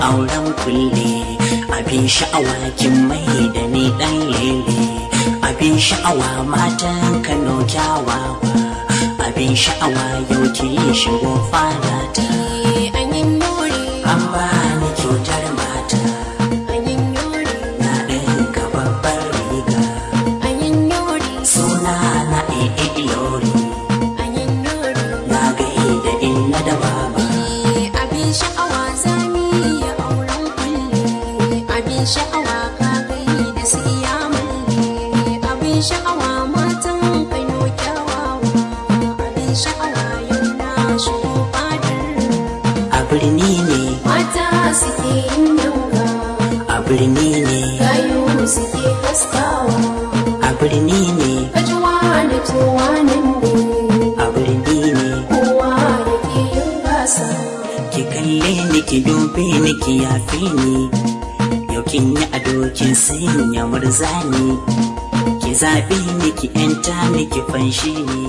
auren kulle. Abin sha'awa kin mai da ni dan lele. Abin sha'awa matan Kano kyawawa. Abin sha'awa yau ki shigo fara ta. An bani kyautar mata. Na ɗinka babbar riga. Suna na Ilori. Na gaida inna da baba. Abin sha'awa zami ya auren kulle. Abin sha'awa ka gaida su iya malle. Abin sha'awa matan Kano kyawawa. Abin sha'awa yau na shigo fadar. A birni ne. Mata suke yin yanga. A birni ne. Gayu suke haskawa. A birni ne. Kajuwa da towa nan ne. A birni ne. Kowa yake yin gasa. Ki kalle ni, ki dube ni, ki yafe ni. Yau kin yi ado kin sanya murzani. Ki zaɓe ni, ki yanta ni, ki fanshi ni.